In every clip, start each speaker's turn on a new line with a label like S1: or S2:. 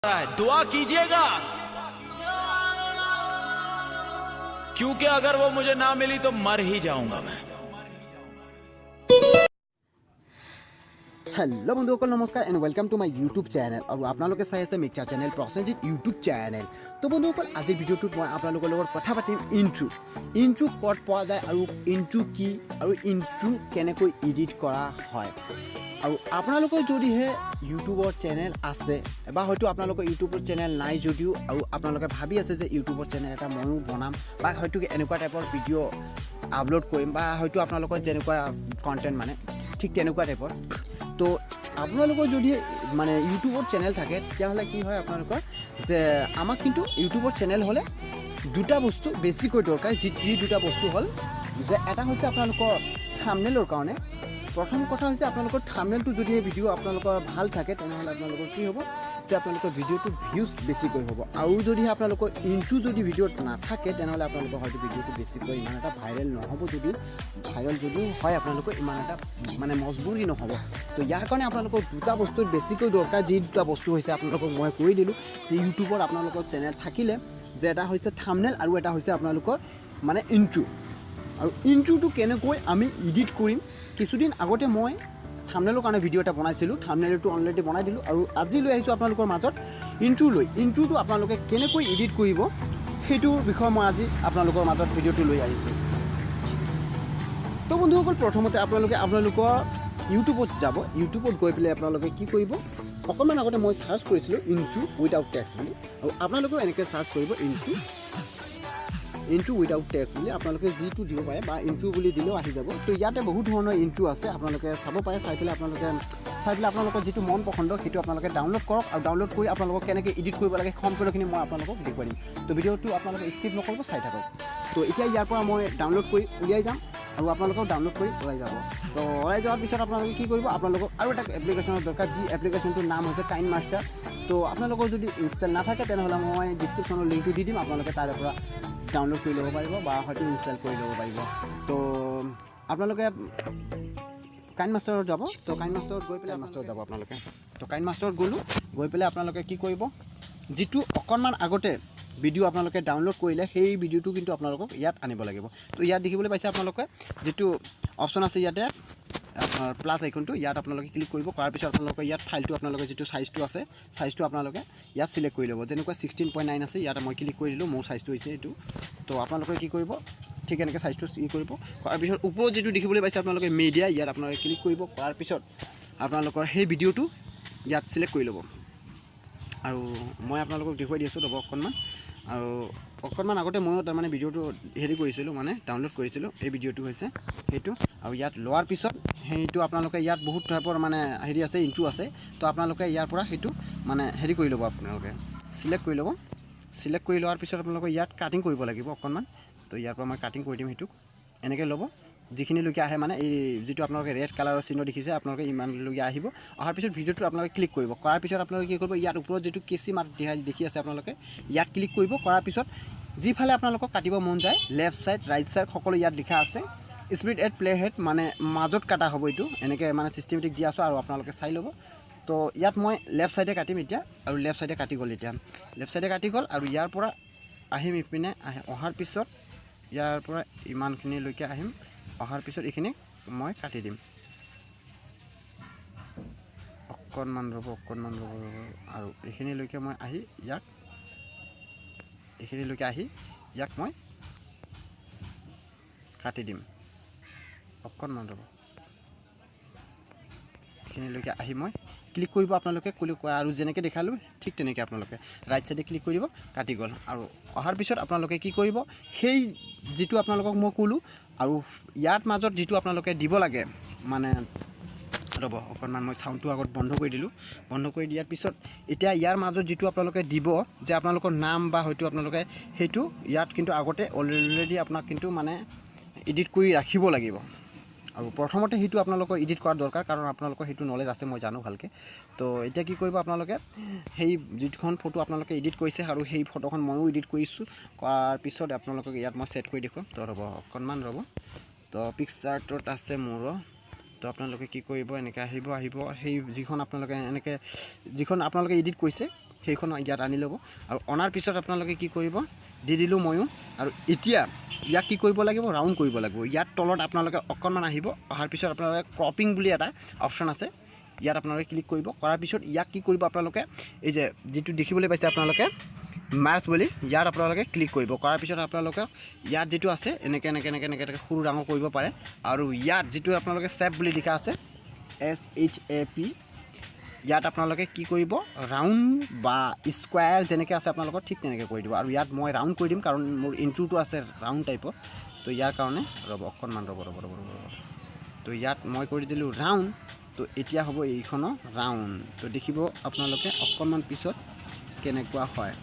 S1: है, दुआ कीजिएगा, क्योंकि अगर वो मुझे ना मिली तो मर ही जाऊंगा मैं।
S2: হেল্ল' বন্ধুসকল, নমস্কাৰ and welcome to my YouTube channel। আৰু আপোনালোকে চাই আছে mixer channel Prasenjit YouTube channel. তো বন্ধুসকল, আজিৰ ভিডিঅ'টোত মই আপোনালোকৰ লগত কথা পাতিম ইণ্ট্ৰ। ইণ্ট্ৰ ক'ত পোৱা যায় আৰু ইণ্ট্ৰ কি আৰু ইণ্ট্ৰ কেনেকৈ এডিট কৰা হয়। আৰু আপোনালোকৰ যদিহে ইউটিউবৰ চেনেল আছে বা হয়তো আপোনালোকৰ ইউটিউবৰ চেনেল নাই যদিও আৰু আপোনালোকে ভাবি আছে যে ইউটিউবৰ চেনেল এটা ময়ো বনাম বা হয়তো এনেকুৱা টাইপৰ ভিডিঅ' আপলোড কৰিম বা হয়তো আপোনালোকৰ যেনেকুৱা কণ্টেণ্ট, মানে ঠিক তেনেকুৱা টাইপৰ, তো আপোনালোকৰ যদি মানে ইউটিউবৰ চেনেল থাকে, তেতিয়াহ'লে কি হয় আপোনালোকৰ যে আমাক কিন্তু ইউটিউবৰ চেনেল হ'লে দুটা বস্তু বেছিকৈ দৰকাৰ। যি যি দুটা বস্তু হ'ল যে এটা হৈছে আপোনালোকৰ থামনেলৰ কাৰণে। প্ৰথম কথা হৈছে আপোনালোকৰ থামনেলটো যদি এই ভিডিঅ' আপোনালোকৰ ভাল থাকে, তেনেহ'লে আপোনালোকৰ কি হ'ব যে আপোনালোকৰ ভিডিঅ'টো ভিউজ বেছিকৈ হ'ব। আৰু যদি আপোনালোকৰ ইণ্ট্ৰ যদি ভিডিঅ'ত নাথাকে, তেনেহ'লে আপোনালোকৰ হয়তো ভিডিঅ'টো বেছিকৈ ইমান এটা ভাইৰেল নহ'ব। যদিও ভাইৰেল যদিও হয়, আপোনালোকৰ ইমান এটা মানে মজবুৰি নহ'ব। তো ইয়াৰ কাৰণে আপোনালোকৰ দুটা বস্তু বেছিকৈ দৰকাৰ। যি দুটা বস্তু হৈছে আপোনালোকক মই কৈ দিলোঁ যে ইউটিউবত আপোনালোকৰ চেনেল থাকিলে যে এটা হৈছে থামনেল আৰু এটা হৈছে আপোনালোকৰ মানে ইণ্ট্ৰ। আৰু ইণ্ট্ৰটো কেনেকৈ আমি এডিট কৰিম, কিছুদিন আগতে মই থামনেলৰ কাৰণে ভিডিঅ' এটা বনাইছিলোঁ। থামনেলটো অলৰেডি বনাই দিলোঁ আৰু আজি লৈ আহিছোঁ আপোনালোকৰ মাজত ইণ্ট্ৰ লৈ। ইণ্ট্ৰটো আপোনালোকে কেনেকৈ এডিট কৰিব, সেইটোৰ বিষয়ে মই আজি আপোনালোকৰ মাজত ভিডিঅ'টো লৈ আহিছোঁ। তো বন্ধুসকল, প্ৰথমতে আপোনালোকে আপোনালোকৰ ইউটিউবত যাব। ইউটিউবত গৈ পেলাই আপোনালোকে কি কৰিব, অকণমান আগতে মই চাৰ্চ কৰিছিলোঁ ইণ্ট্ৰ উইদাউট টেক্সট বুলি আৰু আপোনালোকেও এনেকৈ চাৰ্চ কৰিব ইণ্ট্ৰ উইদাউট টেক্সট বুলি। আপোনালোকে যিটো দিব পাৰে বা ইণ্ট্ৰ বুলি দিলেও আহি যাব। তো ইয়াতে বহুত ধৰণৰ ইণ্ট্ৰ আছে, আপোনালোকে চাব পাৰে। চাই পেলাই আপোনালোকৰ যিটো মন পচন্দ, সেইটো আপোনালোকে ডাউনলোড কৰক আৰু ডাউনলোড কৰি আপোনালোকক কেনেকৈ এডিট কৰিব লাগে, সম্পূৰ্ণখিনি মই আপোনালোকক দেখুৱাই দিম। তো ভিডিঅ'টো আপোনালোকে স্কিপ নকৰিব, চাই থাকক। তো এতিয়া ইয়াৰ পৰা মই ডাউনলোড কৰি উলিয়াই যাম আৰু আপোনালোকেও ডাউনলোড কৰি ওলাই যাব। তো ওলাই যোৱাৰ পিছত আপোনালোকে কি কৰিব, আপোনালোকক আৰু এটা এপ্লিকেশ্যনৰ দৰকাৰ, যি এপ্লিকেশ্যনটোৰ নাম হৈছে কাইন মাষ্টাৰ। তো আপোনালোকৰ যদি ইনষ্টল নাথাকে, তেনেহ'লে মই ডিছক্ৰিপশ্যনৰ লিংকটো দি দিম, আপোনালোকে তাৰে পৰা ডাউনলোড কৰি ল'ব পাৰিব বা হয়তো ইনষ্টল কৰি ল'ব পাৰিব। তো আপোনালোকে কাইন মাষ্টাৰত যাব। তো কাইন মাষ্টাৰত গৈ পেলাই মাষ্টাৰত যাব আপোনালোকে। তো কাইন মাষ্টাৰত গ'লোঁ, গৈ পেলাই আপোনালোকে কি কৰিব, যিটো অকণমান আগতে ভিডিঅ' আপোনালোকে ডাউনলোড কৰিলে, সেই ভিডিঅ'টো কিন্তু আপোনালোকক ইয়াত আনিব লাগিব। তো ইয়াত দেখিবলৈ পাইছে আপোনালোকে যিটো অপশ্যন আছে ইয়াতে আপোনাৰ প্লাছ আইকনটো, ইয়াত আপোনালোকে ক্লিক কৰিব। কৰাৰ পিছত আপোনালোকে ইয়াত ফাইলটো, আপোনালোকে যিটো চাইজটো আছে, চাইজটো আপোনালোকে ইয়াত চিলেক্ট কৰি ল'ব। যেনেকুৱা 16.9 আছে, ইয়াত মই ক্লিক কৰি দিলোঁ, মোৰ চাইজটো হৈছে এইটো। তো আপোনালোকে কি কৰিব, ঠিক এনেকৈ চাইজটো ই কৰিব। কৰাৰ পিছত ওপৰত যিটো দেখিবলৈ পাইছে আপোনালোকে মিডিয়া, ইয়াত আপোনালোকে ক্লিক কৰিব। কৰাৰ পিছত আপোনালোকৰ সেই ভিডিঅ'টো ইয়াত চিলেক্ট কৰি ল'ব আৰু মই আপোনালোকক দেখুৱাই দি আছোঁ, ৰ'ব অকণমান। আৰু অকণমান আগতে ময়ো তাৰমানে ভিডিঅ'টো হেৰি কৰিছিলোঁ, মানে ডাউনলোড কৰিছিলোঁ। এই ভিডিঅ'টো হৈছে সেইটো। আৰু ইয়াত লোৱাৰ পিছত সেইটো আপোনালোকে ইয়াত বহুত টাইপৰ মানে হেৰি আছে, ইণ্ট্ৰ আছে। তো আপোনালোকে ইয়াৰ পৰা সেইটো মানে হেৰি কৰি ল'ব, আপোনালোকে চিলেক্ট কৰি ল'ব। চিলেক্ট কৰি লোৱাৰ পিছত আপোনালোকে ইয়াত কাটিং কৰিব লাগিব অকণমান। তো ইয়াৰ পৰা মই কাটিং কৰি দিম সেইটোক। এনেকৈ ল'ব, যিখিনিলৈকে আহে, মানে এই যিটো আপোনালোকে ৰেড কালাৰৰ চিহ্ন দেখিছে, আপোনালোকে ইমানলৈকে আহিব। অহাৰ পিছত ভিডিঅ'টো আপোনালোকে ক্লিক কৰিব। কৰাৰ পিছত আপোনালোকে কি কৰিব, ইয়াত ওপৰত যিটো কেঁচি মাত দেখি আছে আপোনালোকে, ইয়াত ক্লিক কৰিব। কৰাৰ পিছত যিফালে আপোনালোকক কাটিব মন যায়, লেফ্ট ছাইড, ৰাইট ছাইড, সকলো ইয়াত লিখা আছে। স্প্লিট এট প্লে হেড, মানে মাজত কাটা হ'ব এইটো। এনেকৈ মানে চিষ্টেমেটিক দি আছোঁ আৰু আপোনালোকে চাই ল'ব। তো ইয়াত মই লেফ্ট ছাইডে কাটিম এতিয়া আৰু লেফ্ট ছাইডে কাটি গ'ল। এতিয়া লেফ্ট ছাইডে কাটি গ'ল আৰু ইয়াৰ পৰা আহিম ইপিনে। আহি অহাৰ পিছত ইয়াৰ পৰা ইমানখিনিলৈকে আহিম। অহাৰ পিছত এইখিনি মই কাটি দিম। অকণমান ৰ'ব, অকণমান ৰ'ব, ৰ'ব। আৰু এইখিনিলৈকে মই আহি ইয়াক, এইখিনিলৈকে আহি ইয়াক মই কাটি দিম। অকণমান ৰ'ব। এইখিনিলৈকে আহি মই ক্লিক কৰিব। আপোনালোকে ক্লিক কৰা আৰু যেনেকৈ দেখালোঁ, ঠিক তেনেকৈ আপোনালোকে ৰাইট ছাইডে ক্লিক কৰিব। কাটি গ'ল। আৰু অহাৰ পিছত আপোনালোকে কি কৰিব, সেই যিটো আপোনালোকক মই ক'লোঁ আৰু ইয়াত মাজত যিটো আপোনালোকে দিব লাগে, মানে ৰ'ব অকণমান, মই চাউণ্ডটো আগত বন্ধ কৰি দিলোঁ। বন্ধ কৰি দিয়াৰ পিছত এতিয়া ইয়াৰ মাজত যিটো আপোনালোকে দিব যে আপোনালোকৰ নাম বা হয়তো আপোনালোকে সেইটো ইয়াত কিন্তু আগতে অলৰেডি আপোনাক কিন্তু মানে এডিট কৰি ৰাখিব লাগিব। আৰু প্ৰথমতে সেইটো আপোনালোকৰ এডিট কৰাৰ দৰকাৰ, কাৰণ আপোনালোকৰ সেইটো নলেজ আছে, মই জানো ভালকৈ। তো এতিয়া কি কৰিব আপোনালোকে, সেই যিখন ফটো আপোনালোকে এডিট কৰিছে আৰু সেই ফটোখন ময়ো এডিট কৰিছোঁ। কৰাৰ পিছত আপোনালোকক ইয়াত মই ছেট কৰি দেখুৱাম। তো ৰ'ব অকণমান, ৰ'ব। তো পিকচাৰটোত আছে মোৰো। তো আপোনালোকে কি কৰিব, এনেকৈ আহিব। আহিব সেই যিখন আপোনালোকে এনেকৈ যিখন আপোনালোকে এডিট কৰিছে। সেইখন ইয়াত আনি ল'ব। আৰু অনাৰ পিছত আপোনালোকে কি কৰিব, দি দিলোঁ ময়ো। আৰু এতিয়া ইয়াক কি কৰিব লাগিব? ৰাউণ্ড কৰিব লাগিব। ইয়াত তলত আপোনালোকে অকণমান আহিব। অহাৰ পিছত আপোনালোকে ক্ৰপিং বুলি এটা অপশ্যন আছে, ইয়াত আপোনালোকে ক্লিক কৰিব। কৰাৰ পিছত ইয়াক কি কৰিব আপোনালোকে, এই যে যিটো দেখিবলৈ পাইছে আপোনালোকে মাস্ক বুলি, ইয়াত আপোনালোকে ক্লিক কৰিব। কৰাৰ পিছত আপোনালোকে ইয়াত যিটো আছে, এনেকৈ এনেকৈ এনেকৈ এনেকৈ এনেকৈ সৰু ডাঙৰ কৰিব পাৰে। আৰু ইয়াত যিটো আপোনালোকে শ্বেপ বুলি লিখা আছে, SHAP, ইয়াত আপোনালোকে কি কৰিব, ৰাউণ্ড বা স্কুৱেৰ যেনেকৈ আছে আপোনালোকৰ, ঠিক তেনেকৈ কৰি দিব। আৰু ইয়াত মই ৰাউণ্ড কৰি দিম, কাৰণ মোৰ ইণ্ট্ৰোটো আছে ৰাউণ্ড টাইপৰ। তো ইয়াৰ কাৰণে ৰ'ব অকণমান, ৰ'ব ৰ'ব ৰ'ব ৰ'ব ৰ'ব। তো ইয়াত মই কৰি দিলোঁ ৰাউণ্ড। তো এতিয়া হ'ব এইখনো ৰাউণ্ড। তো দেখিব আপোনালোকে অকণমান পিছত কেনেকুৱা হয়।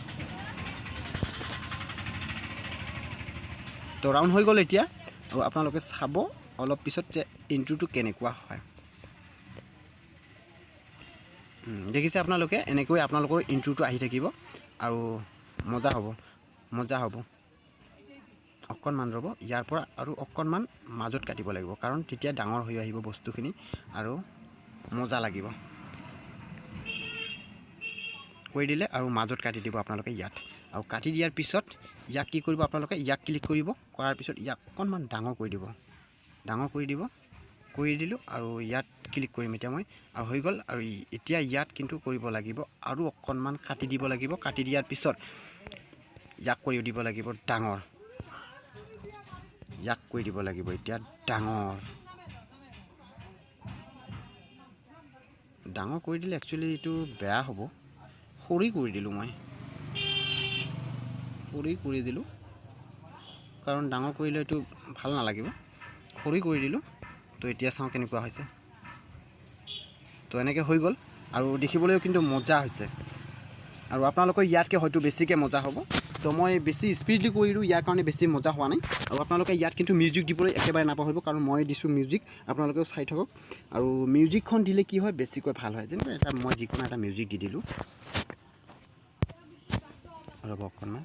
S2: তো ৰাউণ্ড হৈ গ'ল এতিয়া। আৰু আপোনালোকে চাব অলপ পিছত যে ইণ্ট্ৰোটো কেনেকুৱা হয়। দেখিছে আপোনালোকে, এনেকৈ আপোনালোকৰ ইণ্ট্ৰোটো আহি থাকিব আৰু মজা হ'ব, মজা হ'ব। অকণমান ৰ'ব, ইয়াৰ পৰা আৰু অকণমান মাজত কাটিব লাগিব, কাৰণ তেতিয়া ডাঙৰ হৈ আহিব বস্তুখিনি আৰু মজা লাগিব। কৰি দিলে আৰু মাজত কাটি দিব আপোনালোকে ইয়াত। আৰু কাটি দিয়াৰ পিছত ইয়াক কি কৰিব আপোনালোকে, ইয়াক ক্লিক কৰিব। কৰাৰ পিছত ইয়াক অকণমান ডাঙৰ কৰি দিব, ডাঙৰ কৰি দিব। কৰি দিলোঁ আৰু ইয়াত ক্লিক কৰিম এতিয়া মই, আৰু হৈ গ'ল। আৰু এতিয়া ইয়াত কিন্তু কৰিব লাগিব আৰু অকণমান কাটি দিব লাগিব। কাটি দিয়াৰ পিছত ইয়াক কৰি দিব লাগিব ডাঙৰ, ইয়াক কৰি দিব লাগিব এতিয়া ডাঙৰ। ডাঙৰ কৰি দিলে একচুৱেলি এইটো বেয়া হ'ব, সৰু কৰি দিলোঁ মই, সৰু কৰি দিলোঁ, কাৰণ ডাঙৰ কৰিলে এইটো ভাল নালাগিব, সৰু কৰি দিলোঁ। তো এতিয়া চাওঁ কেনেকুৱা হৈছে। তো এনেকৈ হৈ গ'ল আৰু দেখিবলৈও কিন্তু মজা হৈছে। আৰু আপোনালোকৰ ইয়াতকৈ হয়তো বেছিকৈ মজা হ'ব। তো মই বেছি স্পীডলি কৰিলোঁ, ইয়াৰ কাৰণে বেছি মজা হোৱা নাই। আৰু আপোনালোকে ইয়াত কিন্তু মিউজিক দিবলৈ একেবাৰে নাপাহৰিব, কাৰণ মই দিছোঁ মিউজিক, আপোনালোকেও চাই থাকক। আৰু মিউজিকখন দিলে কি হয়, বেছিকৈ ভাল হয়। যেনিবা এটা মই যিকোনো এটা মিউজিক দি দিলোঁ, ৰ'ব অকণমান।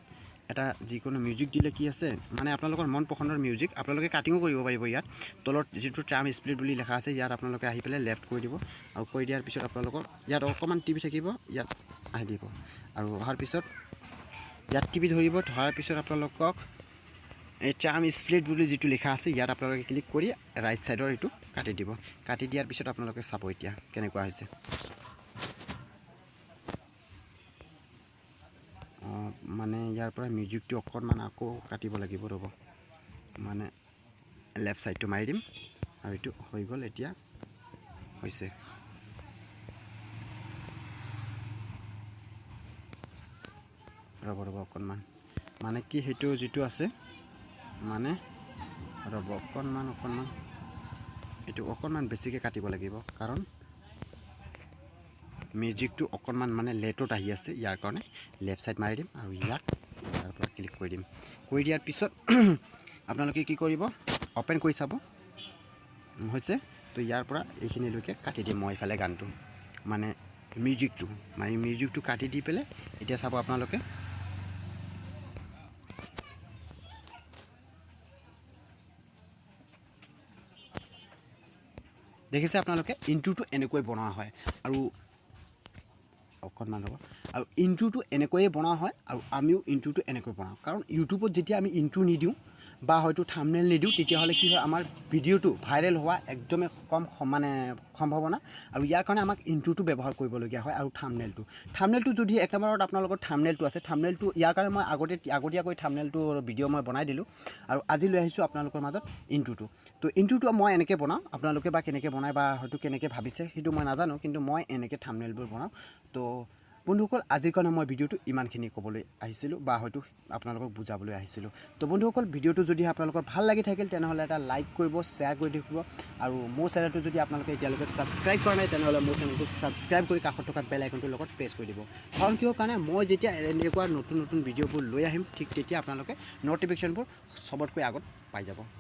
S2: এটা যিকোনো মিউজিক দিলে কি আছে, মানে আপোনালোকৰ মন পচন্দৰ মিউজিক আপোনালোকে কাটিঙো কৰিব পাৰিব। ইয়াত তলত যিটো ট্ৰাম স্প্লিট বুলি লিখা আছে, ইয়াত আপোনালোকে আহি পেলাই লেফ্ট কৰি দিব। আৰু কৰি দিয়াৰ পিছত আপোনালোকৰ ইয়াত অকণমান টিপি থাকিব, ইয়াত আহি দিব। আৰু অহাৰ পিছত ইয়াত টিপি ধৰিব, ধৰাৰ পিছত আপোনালোকক এই ট্ৰাম স্প্লিট বুলি যিটো লিখা আছে, ইয়াত আপোনালোকে ক্লিক কৰি ৰাইট ছাইডৰ এইটো কাটি দিব। কাটি দিয়াৰ পিছত আপোনালোকে চাব এতিয়া কেনেকুৱা হৈছে। মানে ইয়াৰ পৰা মিউজিকটো অকণমান আকৌ কাটিব লাগিব, ৰ'ব, মানে লেফ্ট ছাইডটো মাৰি দিম আৰু এইটো হৈ গ'ল। এতিয়া হৈছে। ৰ'ব ৰ'ব অকণমান, মানে কি সেইটো যিটো আছে, মানে ৰ'ব অকণমান, অকণমান এইটো অকণমান বেছিকৈ কাটিব লাগিব, কাৰণ মিউজিকটো অকণমান মানে লেটত আহি আছে। ইয়াৰ কাৰণে লেফ্ট ছাইড মাৰি দিম আৰু ইয়াক ইয়াৰ পৰা ক্লিক কৰি দিম। কৰি দিয়াৰ পিছত আপোনালোকে কি কৰিব, অ'পেন কৰি চাব হৈছে। তো ইয়াৰ পৰা এইখিনিলৈকে কাটি দিম মই এইফালে গানটো, মানে মিউজিকটো, মানে মিউজিকটো কাটি দি পেলাই এতিয়া চাব আপোনালোকে। দেখিছে আপোনালোকে, ইণ্ট্ৰোটো এনেকৈ বনোৱা হয়। আৰু অকণমান ৰ'ব, আৰু ইণ্ট্ৰোটো এনেকৈয়ে বনোৱা হয়। আৰু আমিও ইণ্ট্ৰোটো এনেকৈ বনাওঁ, কাৰণ ইউটিউবত যেতিয়া আমি ইণ্ট্ৰো নিদিওঁ বা হয়তো থাম্বনেইল নিদিওঁ, তেতিয়াহ'লে কি হয়, আমাৰ ভিডিঅ'টো ভাইৰেল হোৱা একদমেই কম মানে সম্ভাৱনা। আৰু ইয়াৰ কাৰণে আমাক ইণ্ট্ৰোটো ব্যৱহাৰ কৰিবলগীয়া হয়। আৰু থাম্বনেইলটো যদি এক নম্বৰত আপোনালোকৰ থাম্বনেইলটো আছে, থাম্বনেইলটো ইয়াৰ কাৰণে মই আগতীয়াকৈ থাম্বনেইলটোৰ ভিডিঅ' মই বনাই দিলোঁ। আৰু আজি লৈ আহিছোঁ আপোনালোকৰ মাজত ইণ্ট্ৰোটো। তো ইণ্ট্ৰোটো মই এনেকৈ বনাওঁ, আপোনালোকে বা কেনেকৈ বনায় বা হয়তো কেনেকৈ ভাবিছে সেইটো মই নাজানো, কিন্তু মই এনেকৈ থাম্বনেইলবোৰ বনাওঁ। তো বন্ধুসকল, আজিৰ কাৰণে মই ভিডিঅ'টো ইমানখিনি ক'বলৈ আহিছিলোঁ বা হয়তো আপোনালোকক বুজাবলৈ আহিছিলোঁ। তো বন্ধুসকল, ভিডিঅ'টো যদি আপোনালোকৰ ভাল লাগি থাকিল, তেনেহ'লে এটা লাইক কৰিব, শ্বেয়াৰ কৰি থাকিব। আৰু মোৰ চেনেলটো যদি আপোনালোকে এতিয়ালৈকে ছাবস্ক্ৰাইব কৰা নাই, তেনেহ'লে মোৰ চেনেলটো ছাবস্ক্ৰাইব কৰি কাষত থকা বেল আইকনটোৰ লগত প্ৰেছ কৰি দিব। কাৰণ কিহৰ কাৰণে, মই যেতিয়া এনেকুৱা নতুন নতুন ভিডিঅ'বোৰ লৈ আহিম, ঠিক তেতিয়া আপোনালোকে ন'টিফিকেশ্যনবোৰ চবতকৈ আগত পাই যাব।